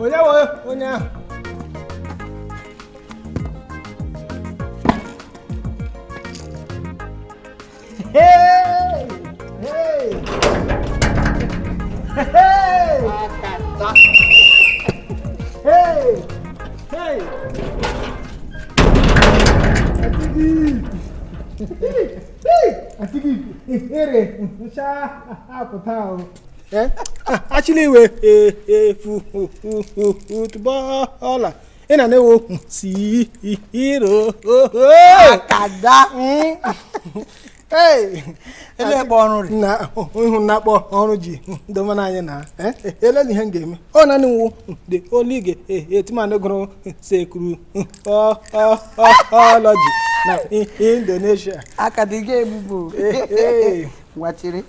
Onye nwe onye ahụ? Hey! Hey! Hey! Hey! Hey! Atigi! Ere! Ncha apụta o. Achịla iwe efu bọọla ị na na-ewo si iro. Akada. Ele ebe ọrụ dị. Na ihu na-akpọ ọrụ ji domana anyị na elele ihe m ga-eme ọ naanị nwụ the only ga-etimanụ gụrụ sekuru ọlọji na Indonesia. Akada, ị ga-egbugbo. Ngwa, chere.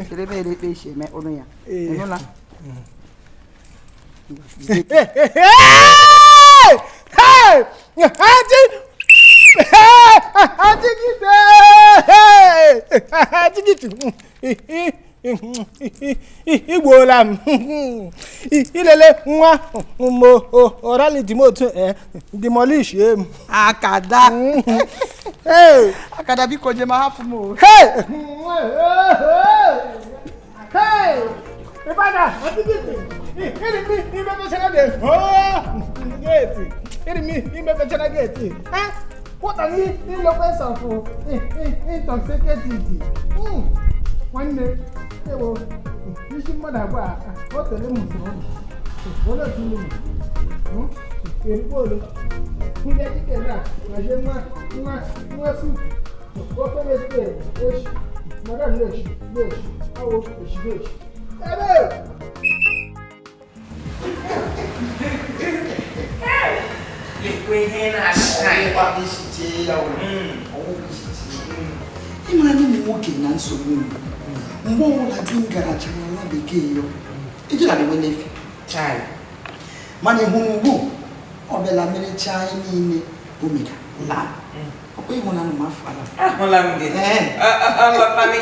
Chere m ere ekpe esi eme ụnụ ya. Ị nụla? Hey! Hey! Haji! Hey! Ajigide! Hey! Ajigide! Igbuola m. Ilele nwa morality m otu demolish m. Akada. Hey! Akada, biko je ma hapụ m o. Hey! Hey! Ìbàdàn, Ajigide! Iri mi imepechara the whole gate. Iri mi imepechara gate. Eh? What an eloquence of intoxicated. Nwanne, ewo, isi mmadụ abụọ a, o tere m usoro. Olee otu unu erikwa olu? Ndị dike na maje nwa nwa nwa sup ofe na-ezigbo eshi madam na-eshi na-eshi awo eshi eshi ebe. Lekwa ihe na-ashine. Ịmara na ụmụ nwoke na nsogbu m. Mgbe ọbụla di m garachara ala bekee yo, ejira m enwe n'efe. Chai. Mana ị hụrụ ugbu ọ bịala merechaa anyị niile o mega laa. Ọkwa ịhụnanụ m afọ ala. Ahụla m gị. Ọlọtana ya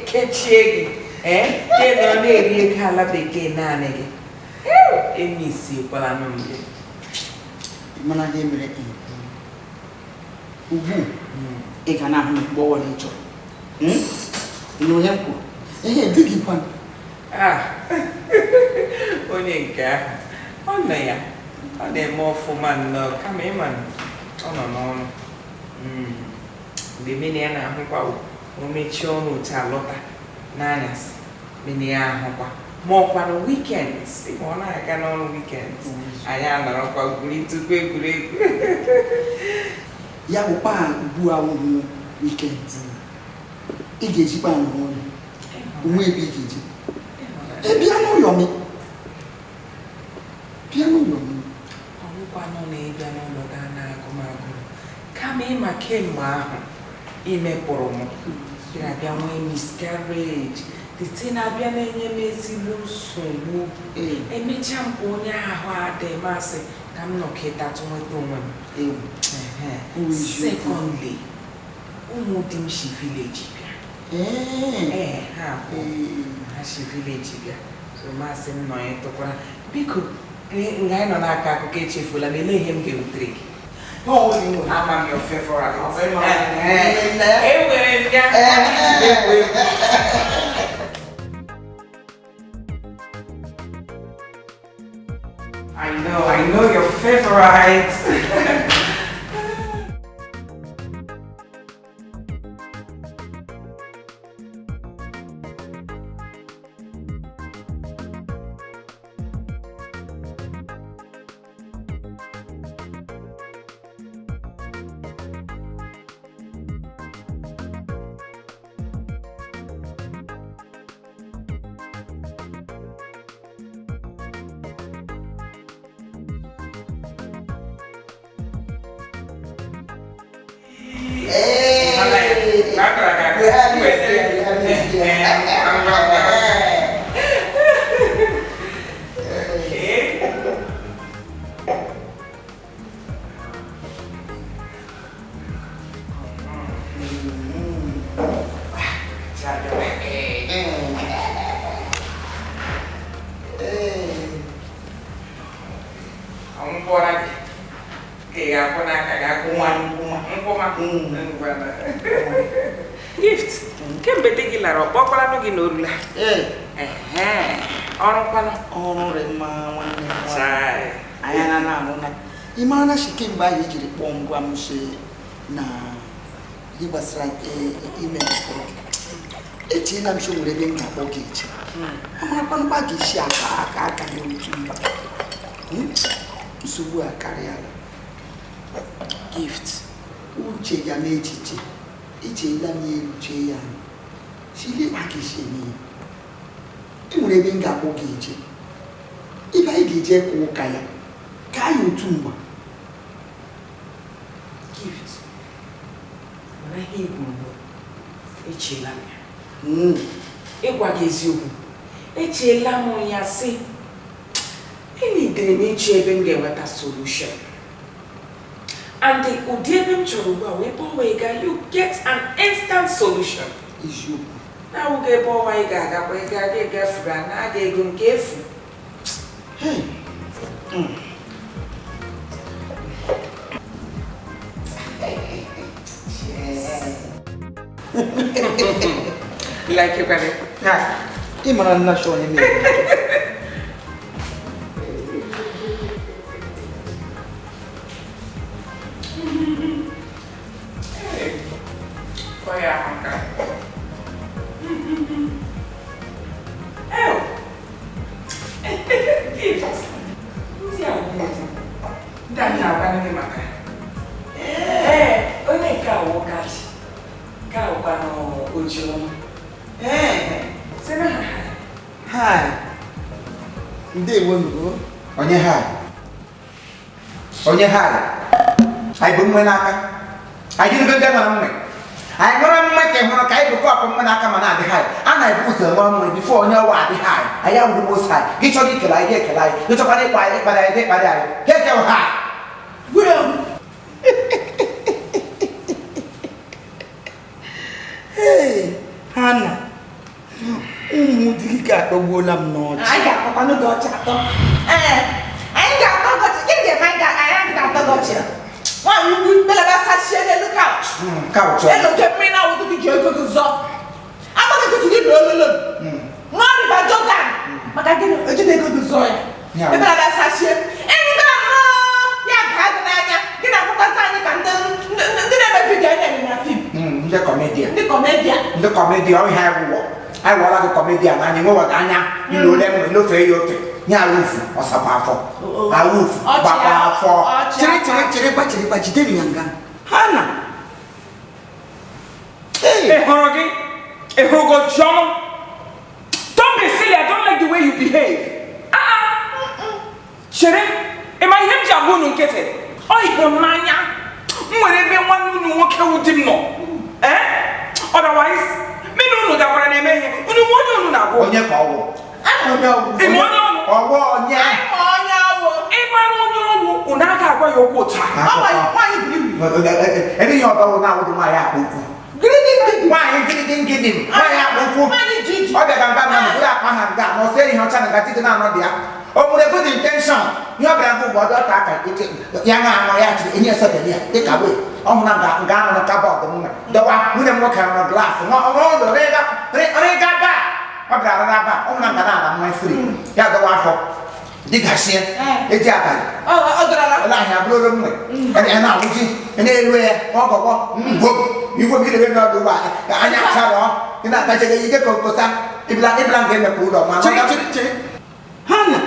kechie gị. Ee, ke nọ na-eri ego ala bekee naanị gị. Emisikwala m gị. Mana ihe mere ugbu ị ga na-ahụ m mgbe ọbụla ị chọrọ. Na onye m kwuru ihe di gị kwanụ. Ah, onye nke ahụ ọ nọ ya, ọ na-eme ọfụma nnọọ, kama ịma na ọ nọ n'ọrụ. Mgbe mene ya na-ahụkwa o mechie ọrụ otu alọta n'anyasị, mene ya ahụkwa ma ọkwa na weekends, ma ọ na-aga n'ọrụ weekends, anyị anọrọkwa gwuritụkwa egwuregwu. Ya bụkwa ugbu a wụhụ weekend, ị ga-ejikwa nọrọ ụlọ onwe ebe ị ga-eji. Bịa n'ụlọ m. Bịa n'ụlọ m. Ọnwụkwa nọ na ịbịa n'ụlọ gaa na-agụ m agụrụ, kama ịma kemgbe ahụ imepụrụ m bịara nwee miscarriage, the na-abịa na-enye m ezigbo nsogbu. Emechaa m ka onye ahụ adị masị ka m nọkịtatụ nweta onwe m. Secondly, ụmụ di m si village bịa. Ee, ha abụọ ha si village bịa, so masị m nọ ya tụkwara. Biko, nga anyị nọ n'aka akụkọ echefula m, ele ihe m ga-ewutere gị. Ama m your favorite. Enwere m ya. Egwu egwu. I know your favorite. Akara gị aka. Ha na-esi ya, ha na-esi ya. Ngwa, ngwa. Okay. Ngwọra gị ka ị ga-akwụ n'aka gị akwụ nwa nkwụma. Gift, kemgbe di gị lara, ọ kpọkwaranụ gị na orula? Ee. Ehe, ọrụ kwanụ? Ọrụ rị mma, nwanne m nwaanyị. Chai. Anyị na na-arụ na ị mara na shi kemgbe ahụ i jiri kpọọ m gwa m sị na ihe gbasara ime mfọrọ echeela m sị o nwere ebe m ga-akpọ gị eche amarakwanụkwa gị isi aka aka aka ya otu mba. Nsogbu a karịala. Gift, Uche ga m echiche echeela m ya eruche ya si ihe kpa ka esi eme ya. E nwere ebe m ga-akpọ gị eche ebe anyị ga-eje ka ụka ya ka anyị otu mgba. Gift, mana ihe i kwuru bụ echeela m ya. Ịgwa gị eziokwu, echeela m ya sị enidere m ịchọ ebe m ga-enweta solution, and ụdị ebe m chọrọ ugbu a wee ebe ọwa ị ga, you get an instant solution. Eziokwu. Na-awụghị ebe ọwa ị ga-agakwa, ị ga-aga egafuru a na-aga ego nke efu. Hey. Like ịkwado? Ị mara nna chọọ onye mere. Kọ ya ahụ nka. Ew. Gift. Ndị a bụ ndị a na-agwa gị maka. Ee, onye nke a wụ Kachi. Nke a wụkwanụ Ojiọma. Ee. Sị na ha. Hi. Ndewo nụ. Onye ha? Onye ha? Anyị bụ nwe n'aka. Anyị dịrịgo ndị nwere nwe. Anyị nwere nwe ka ị hụrụ ka anyị bụ kọpụ nwe n'aka ma na-adị ha. A na-ebu ụzọ nwere nwe bifo onye ọwa adị ha. Anyị awụrụ most high. Gị chọrọ ikele anyị, gị ekele anyị. Gị chọkwara ịkpa anyị, ịkparị anyị, gị ịkparị anyị. Gị ekewe ha. Hey, Hana. Ụmụ di gị ga-akpọgbuola m n'ọchị. Anyị ga-akpọkwanụ gị ọchị atọ. Ee, anyị ga-atọ gị ọchị. Gịnị ga-eme anyị anyị ga-atọ gị ọchị? Nwaanyị ukwu belaba sachie n'elu couch. Couch. Elu oke mmiri na-awụdụ gị ji ego gị zọọ. Agbaghị nkịtị gị loo lolo. Nwa River Jordan. Maka gịnị? Ejide ego gị zọọ ya. Ya. Ebelaba sachie. Ịnga nnọọ ya gaa gị n'anya. Gị na-akwụkwasị anyị ka ndị na-eme vidiyo anyị na-eme na fim. Ndị kọmedia. Ndị kọmedia. Ndị kọmedia, ọ ihe anyị wụwọ. Anyị wụọla gị kọmedia n'anya, enwewọta anya ile ole mgbe n'ofe ya ofe. Nye awụfu, ọsakwa afọ. Awụfu, gbakwa afọ. Chere chere chere gba chere gba jidere ya nga. Hana. Hey. Ị hụrụ gị? Ị hụrụ gị Ojiọma? Don't be silly, I don't like the way you behave. Chere, ị ma ihe m ji agwa unu nkịtị? Ọ ịhụnanya m nwere ebe nwanne unu nwoke wụ di m nọ. Eh? Otherwise, mụ na unu gakwara na-eme ihe. Unu ma onye unu na-agwa? Onye ka ọ wụ? Onye ọwụ. Ị ma onye ọwụ? Ọwụ onye? Anyị ma onye ọwụ. Ị mara onye ọwụ, unu agaghị agwa ya okwu otu a. Ọ nwaanyị buru ibu. Ebe ihe ọdọ wụ na-awụdụ nwaanyị akpa ukwu. Nwaanyị gịnị gịnị nwaanyị akpa ukwu. Nwaanyị ji ji. Ọ bịara mba mmadụ bụrụ akpa ha nga na ọsọ ihe ọcha na ngaji dị na-anọ dị ya. O nwere good intention. Ihe ọ bịara mbụ bụ ọdọ ọta aka ya ṅa aṅụ ya chiri enye esebele ya dịka wee. Ọ hụrụ na nga anọ na kabọọdụ m nwe. Dọwa nwunye m nwoke nọ glaasị. Ọrụ ụlọ rịga ba. Ọ bịara rara ba. Ọ hụrụ na nga na-ara mmanya fri. Ya dọwa afọ. Dịgashie. Eji abalị. Ọ dọrọla. Ụlọ ahịa bụrụ olu mgbe. Ị na-awụji. Ị na-eruwe ya. Ọgọgbọ. Ngwo. Igwe mmiri ebe n'ọdụ ụgbọ ala. Anya achara ọ. Ị na-atachaghị ike ka nkosa. Ịbịla nga emekwa ụlọ ma. Chere chere chere. Hana.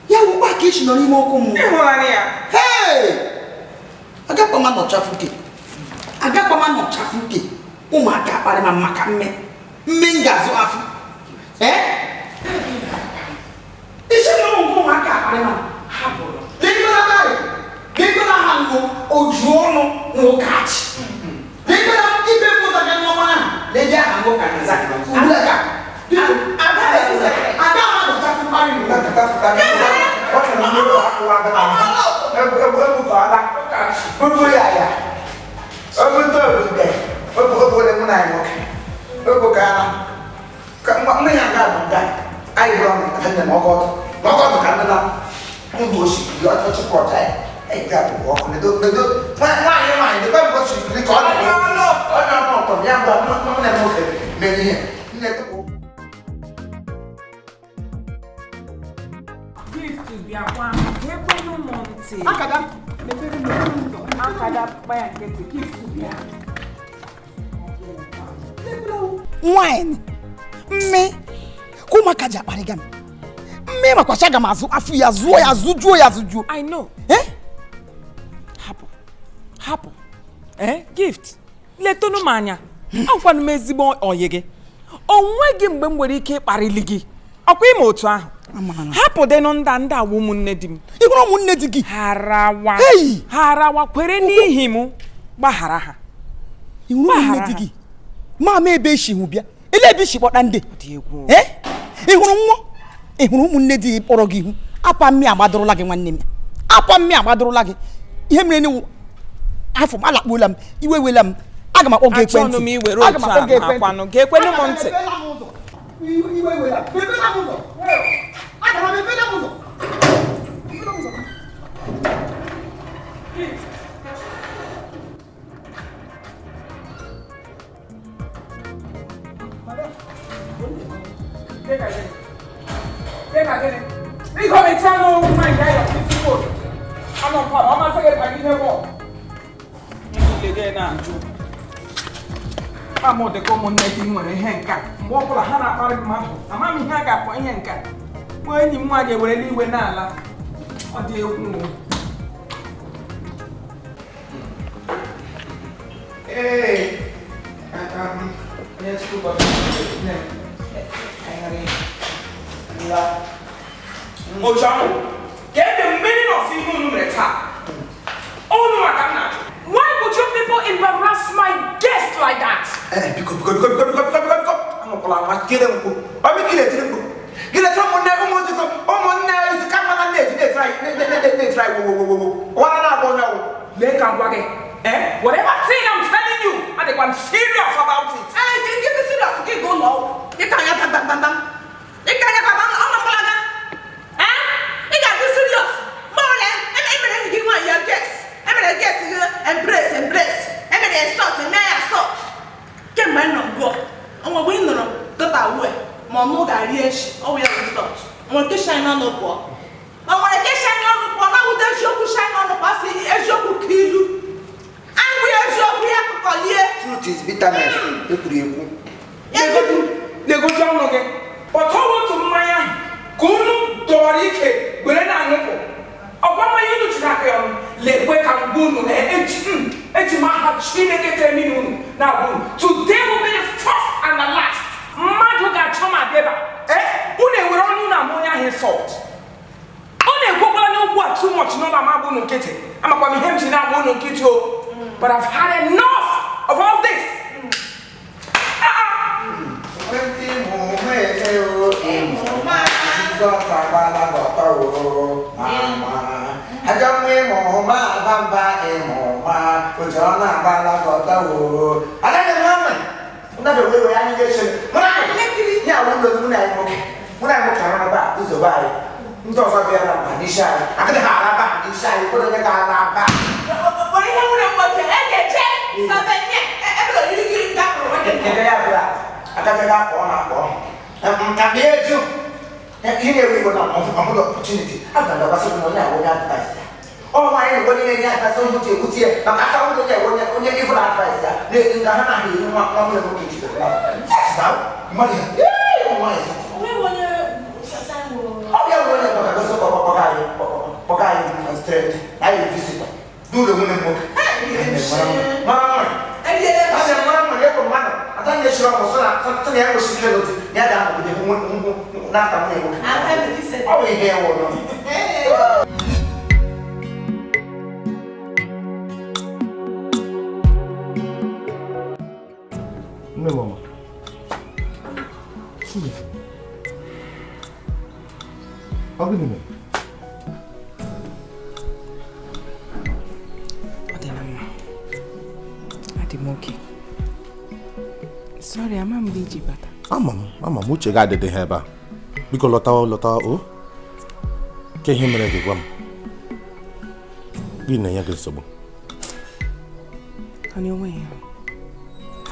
Ya wụkwa ka esi nọ n'ime ọkụ mmụọ. Ịhụnanya ya. Hey! Agakwa m anọchafuke. Agakwa m anọchafuke. Ụmụaka akparị ma maka mme. Mme m ga-azụ afọ. Eh? Isi na ụmụ ụmụaka akparị ma. Hapụrụ. Legola barị. Legola ha nụ oju ọnụ na ụkachi. Legola ibe Ọ chọrọ mmiri akwụwa gị na egbukọọla bụbu ya ya obute obute obu ole mụ na ya nwoke obukaala ka nwa ya nga bụ nga anyị bụrụ ọnụ ka nne m ọgọdụ ọgọdụ ka nne na ndụ osimiri ọchịchị ọcha ya anyị ga-abụ ọkụ nedo nedo nwaanyị nwaanyị debe mbọ osimiri ka ọ dị ọ dị ọnụ ụtọ ya mgbe mụ na nwoke mere ihe nne tụpụ. Gift bịakwa ekwenye ụmụ ntị. Akada mepere m ụzọ. Akada kpa ya nkịtị. Gift bịa. Nwanyị mme ka ụmụaka ji akparịga m mme makwacha aga m azụ afụ ya zụọ ya zụjuo ya zụjuo. I know. Eh? Hapụ hapụ. Gift letonu m anya, akwanụ m ezigbo oyi gị. O nweghị mgbe m nwere ike ịkparịli gị ọkwa ịma otu ahụ. Hapụ dịnụ nda ndị awa ụmụnne di m. Ị hụrụ ụmụnne di gị? Harawa. Hey! Harawa kwere n'ihi m gbaghara ha. Ị hụrụ ụmụnne di gị? Mama ebe esi hụ bịa ele ebe isi kpọta ndị. Ị hụrụ nwa? Ị hụrụ ụmụnne di gị kpọrọ gị ihu? Akwa mmiri agbadorola gị nwanne m. Akwa mmiri agbadorola gị. Ihe mere n'iwu afọ m alakpuola m iwe wela m aga m akpọ gị ekwentị. Achọnụ m iwere otu a akwanụ ga-ekwenu m ntị. Iwe wela. Mepere m ụzọ. Aga m emepere m ụzọ. Mepere m ụzọ. Amụdịka ụmụnne di m nwere ihe nka mgbe ọbụla ha na-akparị mmadụ ama m ihe a ga-akpọ ihe nka mgbe enyi m nwaanyị ewerela iwe n'ala ọ dị egwu. Ee, Ojamu, get the meaning of ihe unu mere taa. Unu maka m na-ajụ. Why would you people embarrass my guest like that? Biko biko biko biko biko biko biko anụkwala nwa kele mkpu ọ bụ gị na-etiri mkpu gị na-etiri ụmụnne ụmụ ụmụnne ezi ka mma na na-eji na-etiri anyị na-etiri anyị wo wo wo wo wara na-agba onye ọwụ. Lee ka m gwa gị, whatever thing I'm telling you, adịkwa m serious about it. Gị dị serious gị ga ụlọ ọgwụ ịka anya bambambam ịka anya bambam ọ na mgbalaga. Ị ga-adị serious ma ọrịa emere enyi gị nwaanyị ya guest emere guest gị embrace embrace emere insult eme ya assault. Kemgbe anyị nọ gụọ onwe mgbe ị nụrụ dọta wee ma ọ nụ ga-rie echi ọwụ ya insult onwere nke shine ọnụ pụọ o nwere nke shine ọnụ pụọ na wụda eziokwu shine ọnụ pụọ sị eziokwu ka ilu anyị bụ eziokwu ya kụkọlie. Truth is bitterness ekwuru ekwu. Legoji ọnụ gị kpọtọ otu mmanya ka unu dọrọ ike were na-aṅụpụ ọgwa mmanya unu jiri aka ya ọnụ lekwe ka mgbe unu na-eji m aha Chineke tere n'ime unu na-agwa unu today will be the first and the last mmadụ ga-achọ ma bịa unu ewere ọnụ unu ama onye ahụ insult. Ọ na-ekwekwala n'okwu a too much n'ụlọ ama agba unu nkịtị amakwa m ihe m ji na-agba unu nkịtị o but I've had enough of all this. Opportunity. I'm going to advice. Oh, my, when you advice, yes, now, money. Do the women work. Nne mama. Ọ gịnị mere? Adị m okay. Sorry, ama mgbe iji bata. Ama m uche gị adịdị ha ebe a. Biko lọtawa lọtawa o. Ke ihe mere gị gwa m. Gị na-enye gị nsogbu. Honey, onwe ya.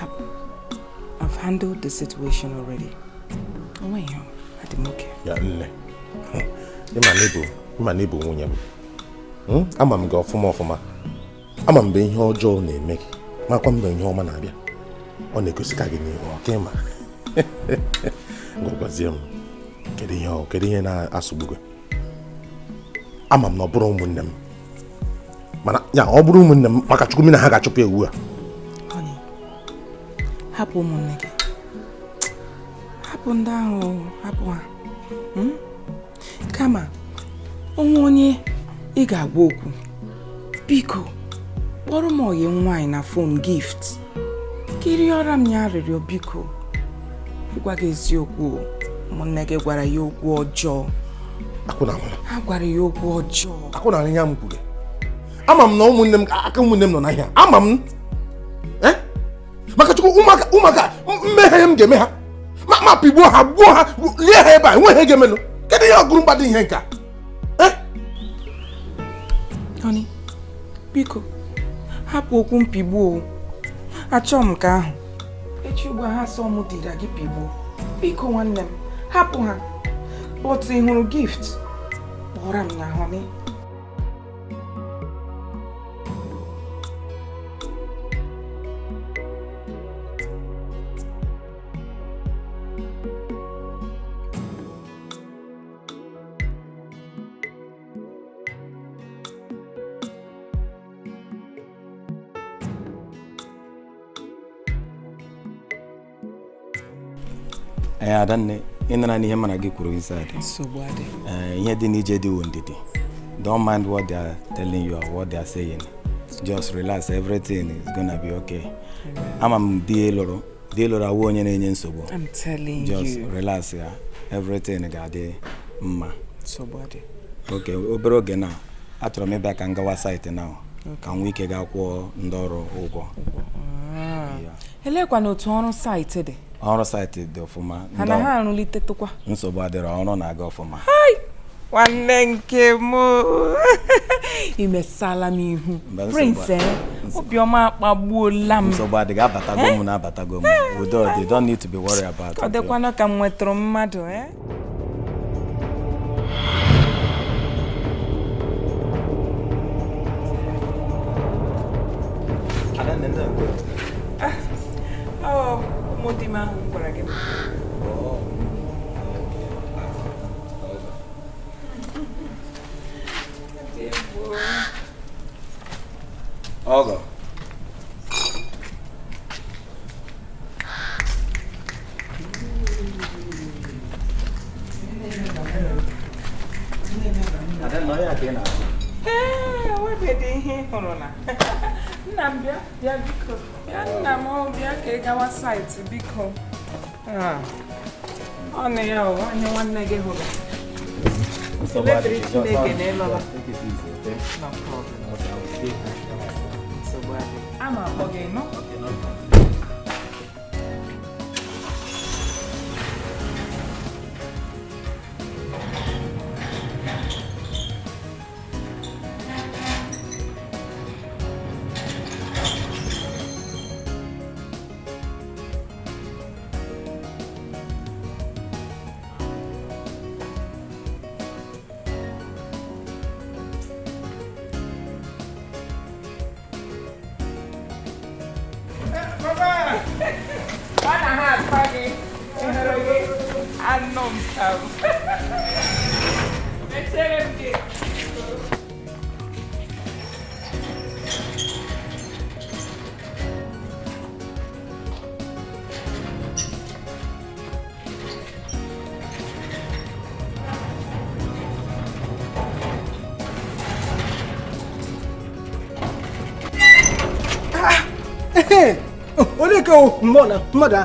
Hapụ. I've handled the situation already. Onwe ya. Adị m okay. Ya nne. Ịma na ịbụ nwunye m. Ama m gị ọfụma ọfụma. Ama m mgbe ihe ọjọọ na-eme gị. Makwa mgbe ihe ọma na-abịa. Ọ na-egosi ka gị n'ihu ọka ịma. Gwazie m kedu ihe na-asụgbu gị? Ama m na ọ bụrụ ụmụnne m. Mana ya ọ bụrụ ụmụnne m maka Chukwu na ha ga-achụpụ ya ugbu a. Honey, hapụ ụmụnne gị. Hapụ ndị ahụ, hapụ ha. Kama onwe onye ị ga-agwa okwu. Biko, kpọrọ m oyi nwaanyị na phone Gift. Kiriọra m ya arịrịọ biko. Ịgwa gị eziokwu, ụmụnne gị gwara ya okwu ọjọọ. Ha gwara ya okwu ọjọọ. Akwụna ya m kwuru. Ama m na ụmụnne m aka ụmụnne m nọ n'ahịa. Ama m. Maka Chukwu ụmụaka mmehie m ga-eme ha. Ma pigbuo ha, gbuo ha, lie ha ebe a, enweghị ihe ga-emenụ. Kedu ihe ọgụrụ mgbadị ihe nke a? Honey, biko, hapụ okwu mpigbu o. Achọ m nke ahụ. Echi ugbu a ha sọ mụ dịra gị pigbuo. Biko nwanne m, hapụ ha. But ị hụrụ Gift? Kpọrọ m ya, honey. Adanne, ịnara n'ihe mana gị kwuru inside. Ihe dị n'ije dị ndidi. Don't mind what they are telling you or what they are saying. Just relax, everything is gonna be okay. Ama m di lụrụ awụ onye na-enye nsogbu. I'm telling you. Just relax ya. Everything ga-adị mma. Okay, obere oge na achọrọ m ịbịa ka m gawa site now. Ka m nwee ike gaa kwụọ ndị ọrụ ụgwọ. Elekwana otu ọrụ site dị. Ọrụ site dị ọfụma. Ha na ha arụlitetụkwa. Nsogbu adịrọ, ọrụ na-aga ọfụma. Nwanne nke m imesala m ihu. Prince, obiọma akpagbuola m. Nsogbu adịghị, abatago m na abatago m. Udo dị, don't need to be worried about it. Ọ dịkwana ka m nwetụrụ mmadụ, Ụmụ di m ahụ m gwara gị. Ọgọ. Ee, webedị ihe ị hụrụ na. Nna m bịa, bịa biko. Bịa nna m bịa ka ị gawa saịtị biko. Ọ na ya o, onye nwanne gị hụrụ. Eletrik Chineke na ịlọla. No problem. Nsogbu adịghị. Ama akpọ gị nọ. Onye ka mmadụ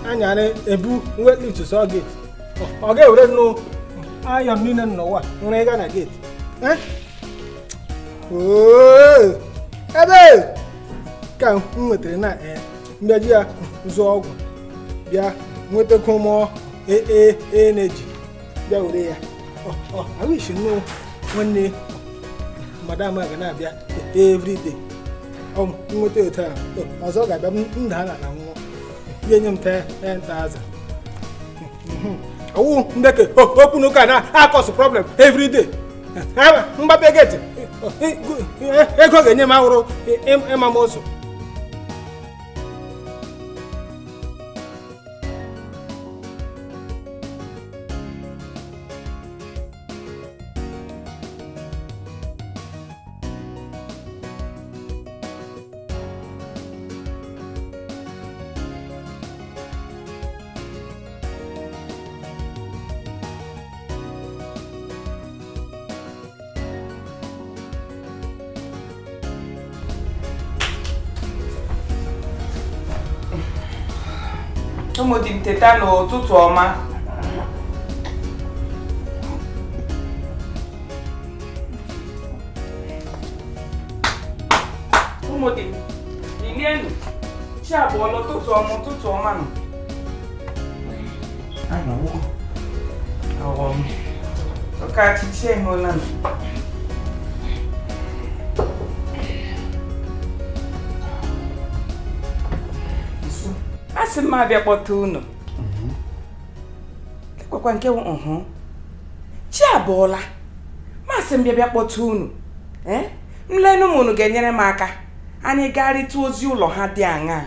anya na-ebu wetlift sọ gate. Ọ ga-ewere nụ ayọn niile n'ụwa nwere ịga na gate. Ebe Ka m nwetara na m bịa ji ya zụọ ọgwụ bịa nwetakwu mụọ energy bịa were ya. I wish nnu nwanne madam a ga na-abịa everyday. Ọ nweta otu a ọzọ ga-abịa m daa n'ala nwụọ ya enye m 10,000. Ọwụ ndeke okwu n'ụka na-akọsụ problem everyday. Mgbape gate ego ga-enye m awụrụ ịma m ụzọ. Ụmụdi m teta n'ụtụtụ ọma. Ụmụdi m, bilienu. Chi abụọla, ụtụtụ ọma, ụtụtụ ọma nọ. Awọ m. Ọkachi chi ehụla m. Asị m abịa kpọta unu. Ekwekwa nke nhụ. Chi abụọla. Masị m bịa kpọta unu. Nlenu m unu ga-enyere m aka. Anyị garịta ozi ụlọ ha dị aṅaa.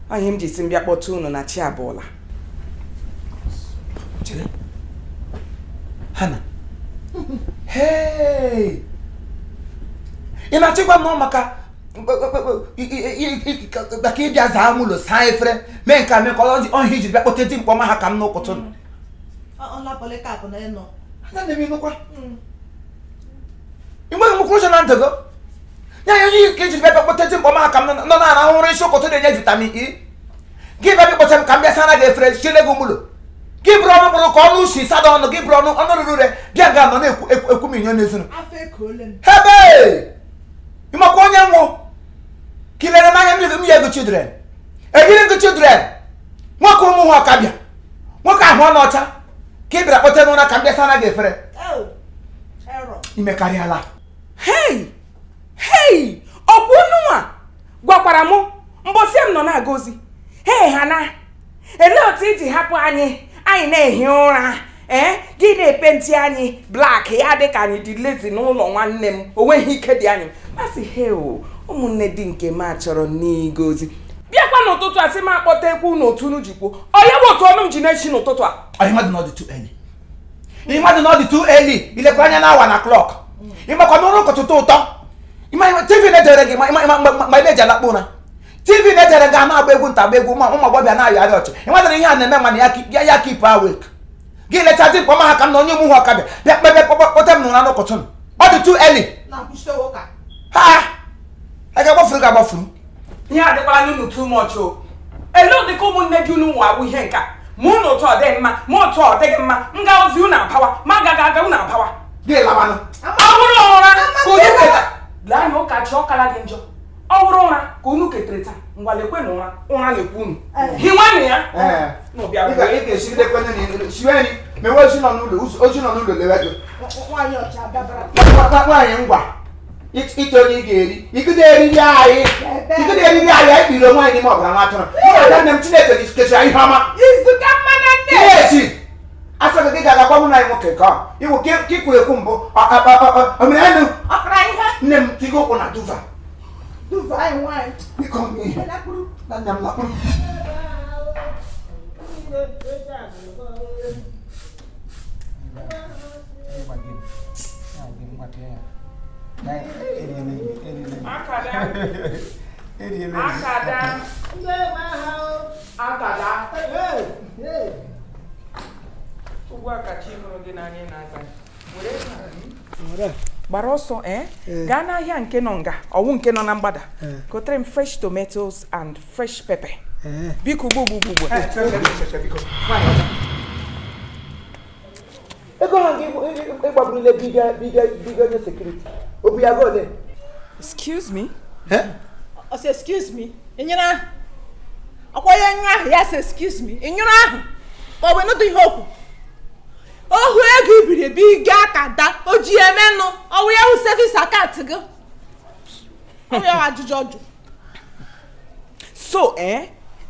Onye m ji si m bịa kpọta unu na chi abụọla. Chere. Hana. Hey! Ị na-achịkwa m maka ịbịa zaa m ụlọ saa efere mee nke a mee ka ọhịa ijiri bịa kpọta di mkpọma ha ka m n'ụkụtụ. Ị nweghị mkpụrụ ụjọ na ndụ gị? Ya onye ka ijiri bịa kpọta di mkpọma ha ka m nọ na-arahụ ụra isi ụkụtụ na-enye vitamin E. Gị bịa bịa m ka m bịa sara gị efere chiele gị ụmụlọ. Gị bụrụ ọnụ kpụrụ ka ọnụ usi sada ọnụ gị bụrụ ọnụ ọnụ ruru ure bịa ga nọ na-ekwu ekwu m inyo n'ezinụ. Hebe! Ịmakwa onye nwụ ka ilere n'anya mmiri m ya ego children. Ejiri gị children. Nwoke ụmụ ha ọka bịa. Nwoke ahụ ọnụ ọcha ka ị bịara kpọta n'ụra ka m bịa sara gị efere. Imekarịala. Hei! Hei! Ọkwa unu nwa gwakwara m mbọsị m nọ na-aga ozi. Hei ha na elee otu iji hapụ anyị anyị na-ehi ụra gị na-epenti anyị blak ya dị ka anyị dị lezi n'ụlọ nwanne m o nweghị ike dị anyị. Masị he o ụmụnne di nke m achọrọ n'igozi bịakwa n'ụtụtụ a sị m akpọta ekwu n'otu unu ji kwuo onye bụ otu ọnụ m ji na-echi n'ụtụtụ a. Ịmadụ na ọ dị too early. Ilekwa anya n'awa na clock. Ịmakwa n'ụrụ ụkọtụtụ ụtọ. TV na-edere gị ma ebe eji alakpụ ụra. TV na-edere gị na-agba egwu nta agba egwu ụmụ agbọbịa na-ayọgharị ọchị. Ịmadụ ihe a na-eme mana ya keep awake. Gị lecha di mkpọma ha ka m na onye ụmụ ha ọka bịa bịa kpebe kpọta m n'ụra n'ụkọtụ m. Ọ dị too early. Ha! A ga-agbafuru gị agbafuru. Ihe adịkwala n'unu too much o. Ele ụdịka ụmụnne gị unu nwa awụ ihe nka. Ma unu otu ọ dị mma, ma otu ọ dịghị mma, m gaa ozi unu abawa, ma agaghị aga unu abawa. Gị lawanụ. Ọ bụrụ ụra ka unu keta. Lee anya ụka chi ọkala gị njọ. Ọ bụrụ ụra ka unu ketere taa, ngwa lekwe na ụra, ụra lekwe unu. Hiwenụ ya. Ị ga-esigidekwe siwe nri mewe ozi nọ n'ụlọ ozi nọ n'ụlọ lewe gị. Nwaanyị ngwa. Ite onye ị ga-eri ikude eriri anyị ikude eriri anyị anyị kpiri onwe anyị n'ime ọbara nwa atụrụ. Nne m Chineke kechara ihe ọma. Izuka mmanụ nne. Echi asọ gị ga-agakwa mụ na anyị nwoke ka iwu ka ị kwuru ekwu mbụ omere enu nne m tigo ụkwụ na duva. Biko nne m lakpụrụ. Akada. Akada. Ugbu a ka chi hụrụ gị n'anya na-aza. Gbara ọsọ gaa n'ahịa nke nọ nga ọwụ nke nọ na mgbada. Gotere m fresh tomatoes and fresh pepper. Biko ugbu ugbu ugbu. Ego ha gị ịgbaburule biga onye sekuriti. Obu ya go ole? Excuse me? Ọ sị excuse me, ị nyụrụ ahụ. Ọkwa onye nyụrụ ahụ ya sị excuse me, ị nyụrụ ahụ. Ka ọ bụ ịnụdụ ihe okwu. Ohu ego ibiri ebi gaa ka da o ji eme nụ ọwụ ya wụ savings account gị. Ọ ya wụ ajụjụ ọ jụ. So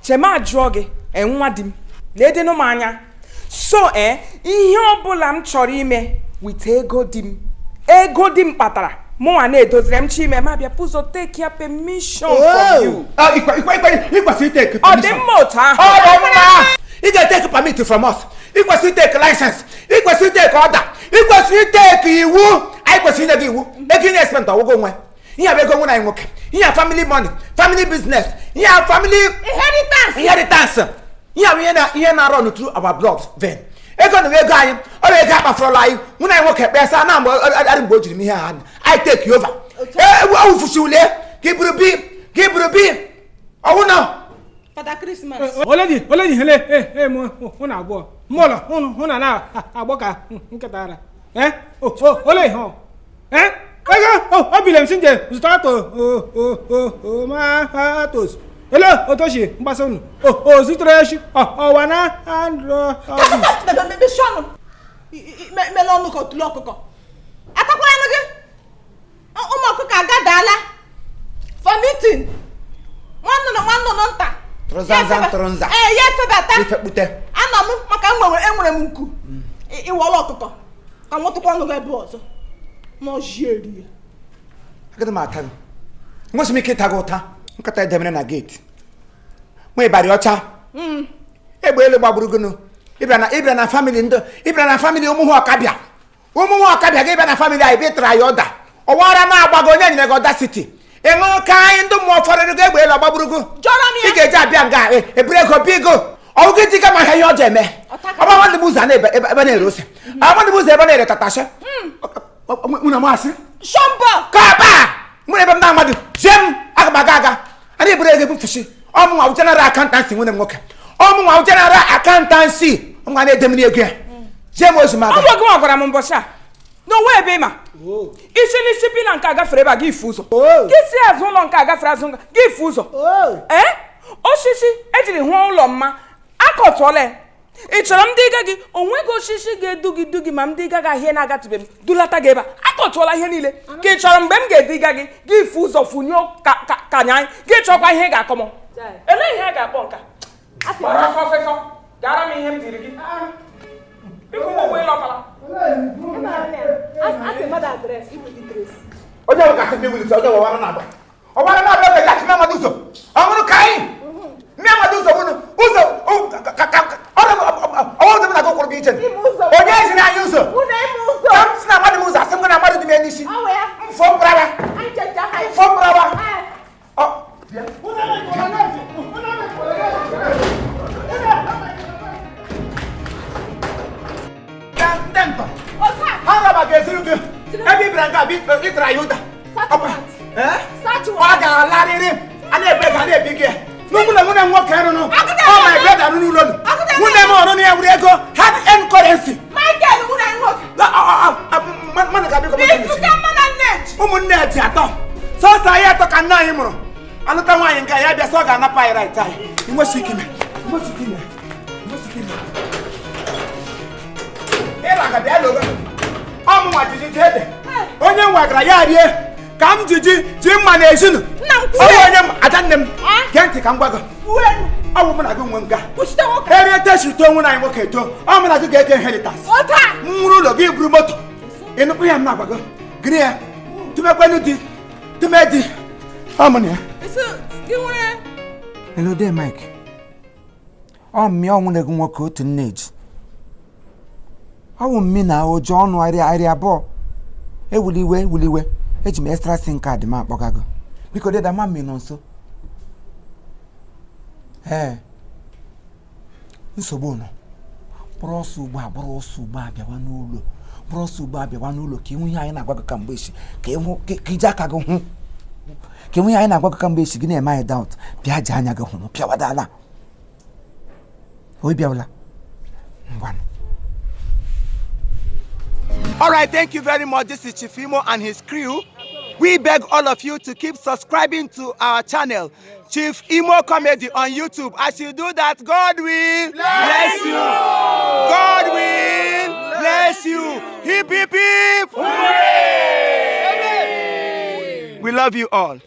chema jụọ gị nwa di m ledenụ m anya. So ihe ọbụla m chọrọ ime with ego di m, ego di m kpatara mụnwa na-edoziri m chi ime ma bịa pụzọ take your permission from you. Ikwesịrị itake Ọ dị mma otu ahụ. Ọ dị mma. Ị ga-etake permit from us. Ị kwesịrị itake license. Ị kwesịrị itake order. Ị kwesịrị itake iwu. Anyị kwesịrị inye gị iwu. Ego ị na-espend ọwụgo nwe. Ihe a bụ ego nwunye anyị nwoke. Ihe a family money, family business, ihe a family inheritance. Inheritance. Ihe a bụ ihe na-arun through our blood vein. Ego na ego anyị, ọ bụ ego akpafurọla anyị. Nwunye anyị nwoke kpesa na mgbe arị mgbe o jiri m ihe ha anyị take over. Awụfusi ule ka ị bụrụ bi, ka ị bụrụ bi. Ọwụ na Fada Christmas. Ole dị hele e m hụ na abụọ mụlọ hụ na na-agbọ ka nkịta ara. Ole ihe ọ ego o bile m si nje zụtara tomatos ele otoshi mgbasa unu o zụtara echi ọwa na andro. Mechie ọnụ. Mele ọnụ ka otulu ọkụkọ. Atakwala anụ gị. Ụmụ ọkụkọ agadala for meeting. Nwanne nwanne nta. Tụrụza tụrụnza. Ee, ya efebata. Ifekpute. Anọ m maka enwere m nku. Ịwọrọ ọkụkọ ka nwetụkwa ọnụ gị ebe ọzọ. N'ọjị erie. Agaghị m ata gị. Enwesị m ike ịta gị ụta. Nkata edemere na geeti. Nwa ịbarị ọcha. Egbe elu gbagburu gị nụ. Ịbịara na family ndị ịbịara na family ụmụ ha ọkabịa. Ụmụ nwa ọkabịa gị bịa na family anyị bịa tara ya ọda. Ọwara na-agbago onye nyere gị ọda siti. Ịṅụ ka anyị ndị mmụọ fọrọ gị egbe elu ọgbagburu gị. Jọrọ m ya. Ị ga-eji abịa nga eburu ego bigo. Ọwụ gị dịga ma ihe ọjọọ eme. Ọgba nwanne m ụzọ a na-ebe ebe na-ere ose. Nwanne m ụzọ ebe na-ere tatashe. Nwunye m asị. Shọmbọ. Kọba! Mụ na ebe m na-amadụ jee m aga m aga aga. A na-eburu ego ebufusi. Ọmụ nwa general accountancy nwunye m nwoke. Ọmụ nwa general accountancy. Nwa na-edemiri ego ya. Jee m ozu m aga. Ọ bụ gị nwa gwara m mbọchị a na onwe ebe ị ma. Isi n'isi pila nke a gafere ebe a gị ifu ụzọ. Gị si azụ ụlọ nke a gafere azụ nga gị ifu ụzọ. Osisi ejiri hụọ ụlọ mma akọtụọla ya. Ị chọrọ m dịga gị onweghị osisi ga-edu gị du gị ma m dịga gị ahịa na-agatụbe m dulata gị ebe a akọtụọla ihe niile ka ị chọrọ mgbe m ga-ediga gị gị ifu ụzọ funyo ka nya anyị gị chọkwa ihe ị ga-akọ m. Elee ihe a ga-akpọ nka? Gbara ọsọ ọsịsọ gara m ihe m diri gị. Biko ụgbọ ịlọtala. Onye ọ gasị mmiri onye ọwara na-agba. Ọwara na-abịa oge gasị mmiri amadụ ụzọ. Ọ bụrụ ka anyị mmiri amadụ ụzọ wụnụ ụzọ ọwụ dị m na gị kwụrụ gị iche. Onye eziri anyị ụzọ. Ka m si na amadụ m ụzọ asị m gị na amadụ dị m n'isi. Mfọ mbrawa. Mfọ mbrawa. Ha rọba ga-ezuru gị ebe ibira nke a bụ ịtara ya ụda. Ọ ga-alarịrị a na-ebe ga na-ebi gị n'ụmụ na nwunye m nwoke rụrụ ọ ma brother rụrụ ụlọ nwunye m ọrụ ya were ego hard earned currency. Michael nwunye nwoke. Ụmụnne dị atọ sọsọ anyị atọ ka nna anyị mụrụ alụta nwaanyị nke ya bịa sọ ọ ga-anapụ anyị right anyị. Ịraga bịa logo ọmụ nwa jiji ji ede onye nwagara ya rie ka m jiji ji mma na ezinu onye m ada nne m gee ntị ka m gwa gị ọ bụ mụ na gị nwe nga erie teshi too nwụ anyị nwoke eto ọ mụ na gị ga-eke inheritance m nwụrụ ụlọ gị buru moto ịnụkwu ya m na-agwa gị gịnị ya tụmekwenụ di tụme di ọ mụ na ya. Hello there, Mike. Ọ mmịa ọnwụ na gị nwoke otu nne ji ọ wụ mmi na ụjọ ọnụ arị abụọ ewuliwe eji m extra sim card m akpọga gị biko deda ma mmi nọ nso. Ee nsogbu nọ bụrụ ọsọ ugbu a bụrụ ọsọ ugbu a bịawa n'ụlọ bụrụ ọsọ ugbu a bịawa n'ụlọ ka ịhụ ihe anyị na-agwa gị kamgbe echi ka ịhụ ka iji aka gị hụ ka ịhụ ihe anyị na-agwa gị kamgbe echi gị na-eme anyị doubt bịa ji anya gị hụ pịawadala o bịawala ngwanụ. All right, thank you very much. This is Chief Imo and his crew. We beg all of you to keep subscribing to our channel, Chief Imo Comedy on YouTube. As you do that, God will bless you. God will bless you. Hip, hip, hip. Hooray! We love you all.